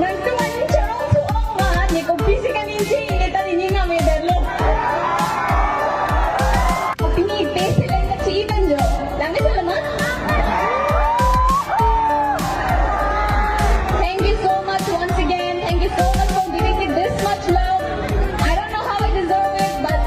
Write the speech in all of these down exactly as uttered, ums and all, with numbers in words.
Nangtum aning chorong su-ong ma, ne kopisi kaningje, ne ta nening nang me detlo. Pini pe seleng kachi ikan jo. Langit alamat. Thank you so much once again. Thank you so much for giving me this much love. I don't know how I deserve it, but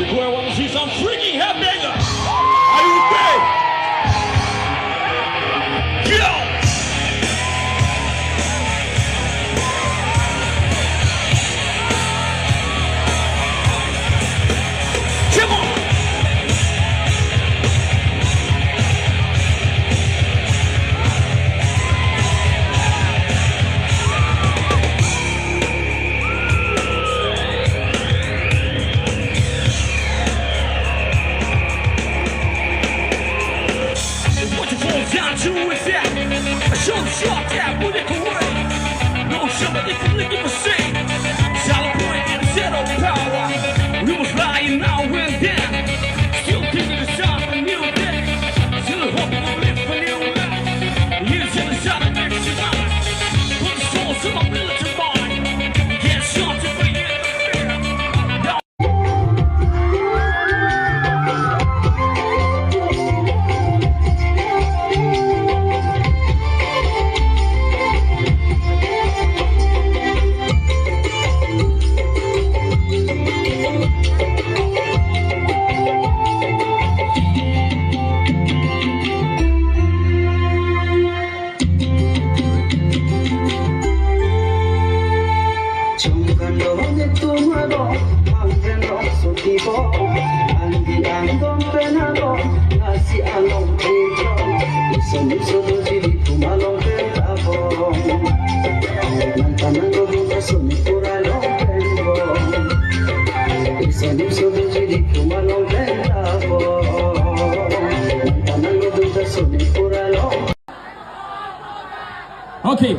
If you want to see some freaking happening, are you ready? Get out! Come on! What you fall down to is that? Show the shot that will make a way. No, somebody can lick it for sale. Solid point and set of power. We was lying now and then. Still thinking it's time for new day. Still hoping we live for new life. Here's the side of next to mine. Put the soul to my militant mind. Can't stop to bring it. Chongkan lo netum aro, angren lo sotibo, angdi angdong pen aro, nasi along tito, iso niso doji litum along pen tabong. Nang tanang lo dun ta soni pura long pen bong. Iso niso doji litum along pen tabong. Nang tanang lo dun ta soni pura long. Okay.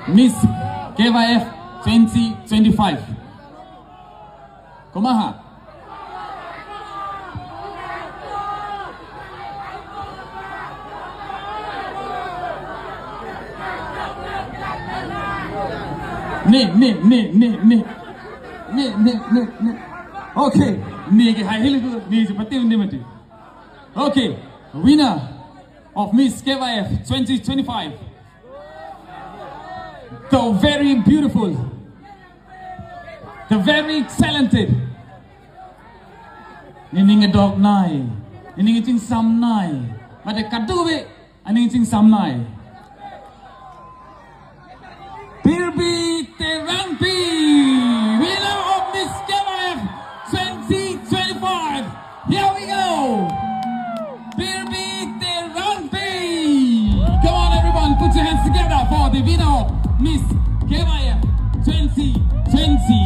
Miss K Y F twenty twenty-five. Komaha? Ne, ne, ne, ne, ne. Ne, ne, ne, ne. Okay. Ne ke hai hili tu, ne je pati undi mati. Okay, winner of Miss K Y F twenty twenty-five. The very beautiful, the very talented. Nening adok nai, nening chingsam nai, mate kadokave aning chingsam nai. Birbi Terangpi, winner of Miss K Y F twenty twenty-five. Here we go. Birbi Terangpi. Come on, everyone, put your hands together for the winner of Miss K Y F twenty twenty.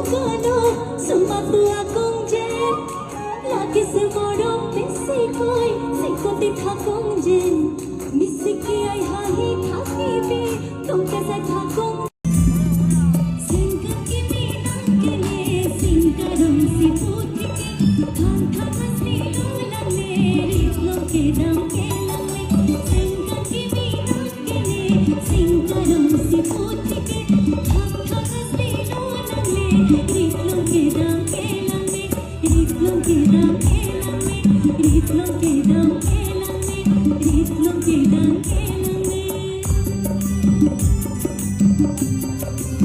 Kono sumatu akong jen, lagi semoro pesi koi, singkoti thakong jen, misiki ai hahi thaki bi, tongke sai thakong. Singkang kimi nang kene, singkarong si putiki, thang thang asli lunang le, rit long kedam kelang le, singkang kimi nang kene, singkarong si putiki, thang thang asli lunang le, rit long kedam kelang le, rit long kedam kelang le, rit long kedam kelang le, rit long kedam kelang le.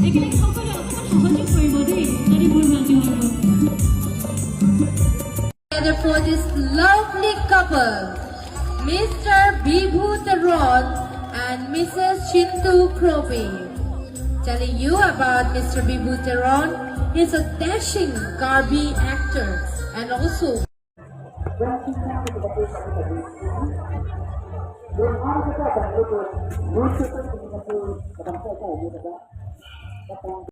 একেলগে সকলোৱে অকণমান সহযোগ কৰিব দেই, যদি মোৰ মাতটো হ'ব। Together for this lovely couple, Mister Bibhu Teron and Missus Chintu Kropi. Telling you about Mister Bibhu Teron, he's a dashing Karbi actor and also